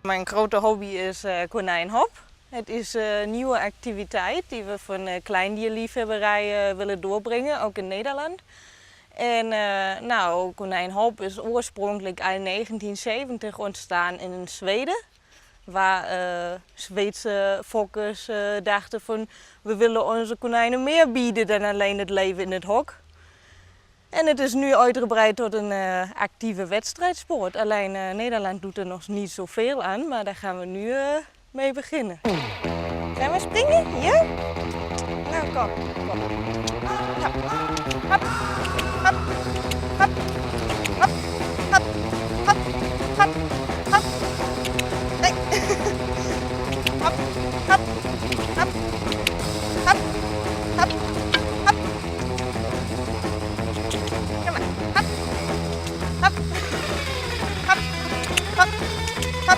Mijn grote hobby is konijnhop. Het is een nieuwe activiteit die we van kleindierliefhebberij willen doorbrengen, ook in Nederland. En nou, konijnhop is oorspronkelijk al 1970 ontstaan in Zweden. Waar Zweedse fokkers dachten van we willen onze konijnen meer bieden dan alleen het leven in het hok. En het is nu uitgebreid tot een actieve wedstrijdsport. Alleen Nederland doet er nog niet zoveel aan, maar daar gaan we nu mee beginnen. Gaan we springen? Ja? Nou, kom. Kom. Hop, hop, hop, hop, hop, hop, hop, hop, hop. Nee. Hop, hop, hop, hop, hop, hop. Kom maar. Hop, hop, hop, hop, hop,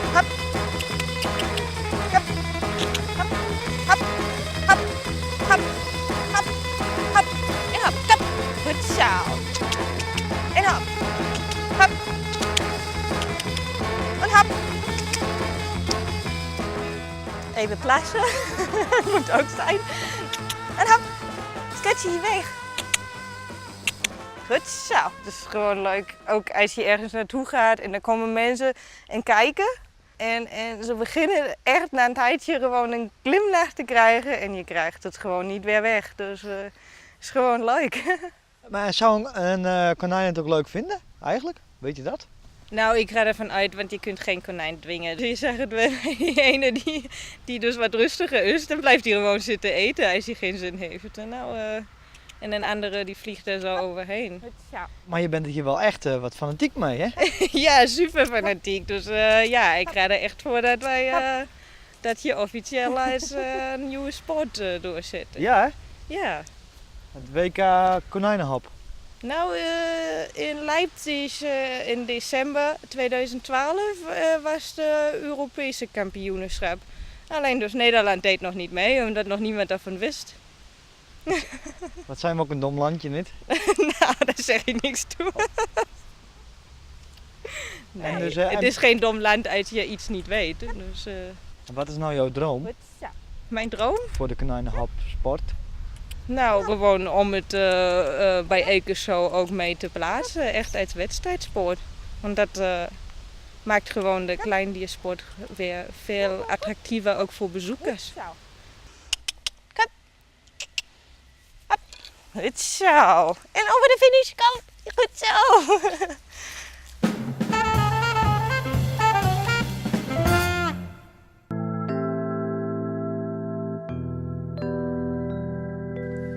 hop, hop. Hop, hop, hop, hop, hop, hop, hop. En hop, kop. Goed zo. En hop. Hop. En hop. Even plassen. Moet ook zijn. En hop. Sketchy weg. Goed zo. Het is gewoon leuk, ook als je ergens naartoe gaat en dan komen mensen en kijken. En ze beginnen echt na een tijdje gewoon een glimlach te krijgen en je krijgt het gewoon niet weer weg. Dus het is gewoon leuk. Maar zou een konijn het ook leuk vinden, eigenlijk? Weet je dat? Nou, ik ga ervan uit, want je kunt geen konijn dwingen. Je zag het bij die ene die dus wat rustiger is, dan blijft hij gewoon zitten eten als hij geen zin heeft. En, nou, en een andere die vliegt er zo overheen. Maar je bent er hier wel echt wat fanatiek mee, hè? Ja, super fanatiek. Dus ja, ik ga er echt voor dat wij dat je officieel als een nieuwe sport doorzetten. Ja, hè? Ja. Het WK konijnenhop. Nou, in Leipzig in december 2012 was de Europese kampioenschap. Alleen dus Nederland deed nog niet mee, omdat nog niemand daarvan wist. Wat zijn we ook een dom landje, niet? Nou, daar zeg ik niks toe. Nee, En dus, het en is geen dom land als je iets niet weet. Dus, En wat is nou jouw droom? Mijn droom? Voor de konijnenhopsport? Nou, gewoon om het bij elke show ook mee te plaatsen. Echt als wedstrijdsport. Want dat maakt gewoon de kleindiersport weer veel attractiever, ook voor bezoekers. Kom. Hop. Goed zo. En over de finish, kom. Goed zo.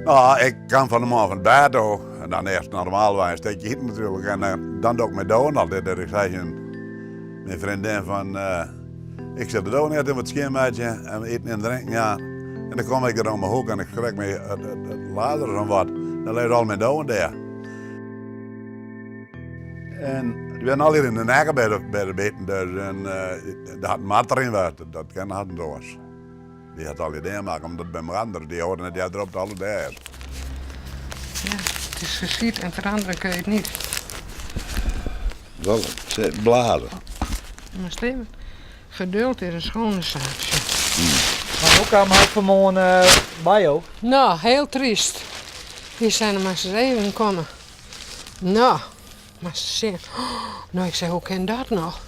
Nou, ik kan van de morgen van het bed ook. En dan eerst normaal wel een steekje eten natuurlijk. En dan doe ik mijn dood altijd. Dat ik zei tegen mijn vriendin van, ik zit er ook net in wat schoenmaatje en eten en drinken, ja. En dan kom ik er om mijn hoek en ik schrik me het lader en wat. Dan ligt al mijn dood daar. En die werden al hier in de nekken bij de beten, dus, en daar had een mat erin, wat, dat ken had een doos. Die had al idee maken, omdat bij mijn anderen, die hoorden het jaar erop alle daar. Ja, het is geschied en veranderen kun je het niet. Wel, het zit bladen. Maar Steven, geduld is een schone zaak. Maar hoe kwam hij vanmorgen bij jou? Nou, heel triest. Hier zijn er maar eens even gekomen. Nou, maar ze zeggen, oh, nou, ik zeg, hoe kan dat nog?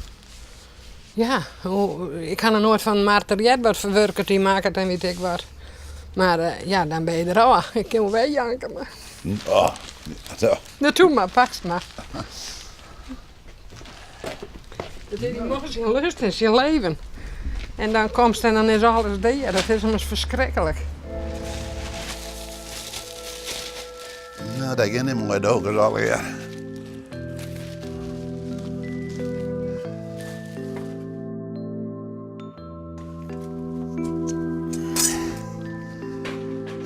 Ja, hoe, ik had er nooit van Maarten Jet wat verwerkt, die maakt het en weet ik wat. Maar ja, dan ben je er al. Ik kan wel wegjanken, maar. Oh, zo. Nou, doe maar, pak het maar. Dat is die mocht zijn lust in zijn leven. En dan komt ze en dan is alles daar. Dat is immers verschrikkelijk. Nou, dat ging niet mooi doken, zal ik.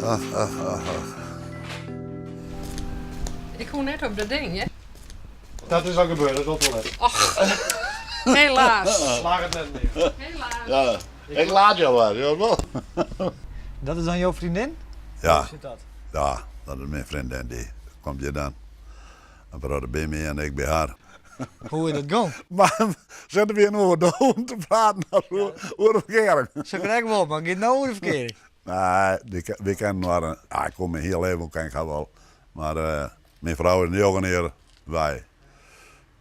Ach, ach, ach, ach. Ik hoor net op dat ding, hè? Dat is al gebeurd, dat is al toilet. Och, helaas. Slaag het net meer. Helaas. Ja, ik laat jou wel, ja, wel. Dat is dan jouw vriendin? Ja. Hoe zit dat? Ja, dat is mijn vriendin, die komt hier dan. En praat bij mij en ik bij haar. Hoe is dat gong? Maar sitte we hjir no oer dowen te praten as oer de ferkearing? Sa krekt wol, mar it giet no oer de ferkearing. Nee, wy kennen inoar, ah, ik kom myn hiel leven ken ik har wol. Mar myn frou is njoggen jier wei.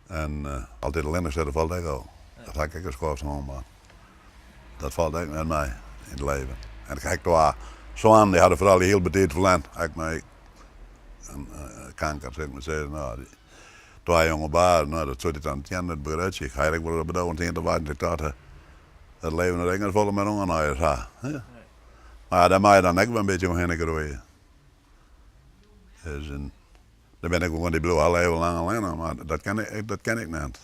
En altyd allinnich sitte falt ek al. Dat ha ik ek in skoft hân, mar dat falt ek net mei yn it leven. En ik ha ek twa soannen, dy ha de froulju hiel betiid ferlern. Ek mei kanker, sil ik mar sizze. No, dy twa jonge bazen, no, dat soe dan tsjin it begrutsje. Ik ha ek wolris op 'e dowen tsjin te wachten. Ik tocht, it leven hat ek net folle mear oan as sa. Mar ja, dêr moatte je dan ek wer in bytsje omhinne groeie. Dus en dan bin ik gewoan, dy bliuwe har leven lang allinne, mar dat kin ik, dat kin ik net.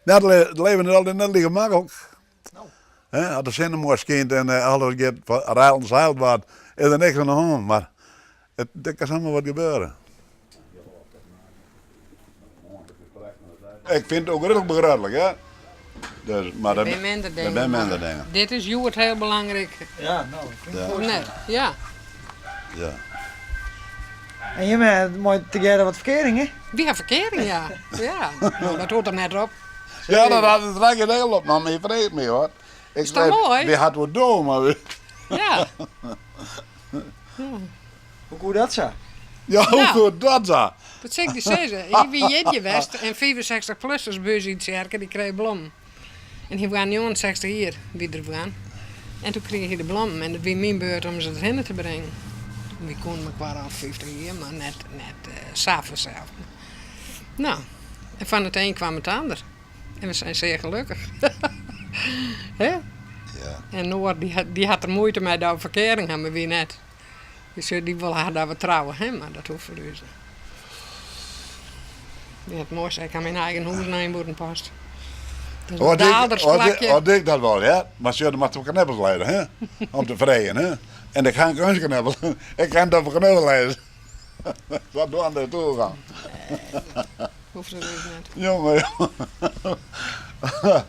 Ja. It leven is altyd net like maklik. As de sinne moai skynt en alles giet reilen zeild wat, is der niks oan de hân. Mar it, der kin samar wat gebeure. Ik fyn it ook redelijk begrijpelijk, hè. Dus, mar Der binne minder dingen. Der binne minder dingen. Dit is hjoed hiel belangryk. Ja, no, ik kin it Nee, ja. Ja. En jimme ha mei tegearre wat ferkearing, hè? Wy ha ferkearing, ja. Ja. No, dat hold der net op. Ja, dat hat it rekke heel op, mar my freget my hoor. Ik Is dat moai? Wy ha it oer dowen, mar wy. Ja. Hoe koe dat sa? Ja, hoe koe dat sa? Dat sil ik dy sizze. Hy wie jierdei west en 65-plussers by ús yn tsjerke, dy krije blommen. En hy waard 69 jier, wie er woarn. En toen krige hy de blommen en it wie myn beurt om se derhinne te bringen. Wy koenen mekoar al 50 jier, mar net, net sa fansels. No, en fan it een kwam it ander. En we zijn zeer gelukkig. Hè? Ja. En Noor, dy hat der muoite mei dat we ferkearing ha, mar wy net. Dy wol har dat we trouwe, hè, mar dat hoecht foar ús net. Ja, it moaiste, ik ha myn eigen hûs noch yn Bûtenpost. Dat is in daaldersplakje. As ik dat wol, ja. Mar sjoch, dan moatst op knibbels lizze, hè. Om te freegjen, hè. En ik ha in keunstknibbel. Ik kin it op 'e knibbel lizze. Sadwaande is it oergong. Hoecht foar ús net. Jonge, jonge.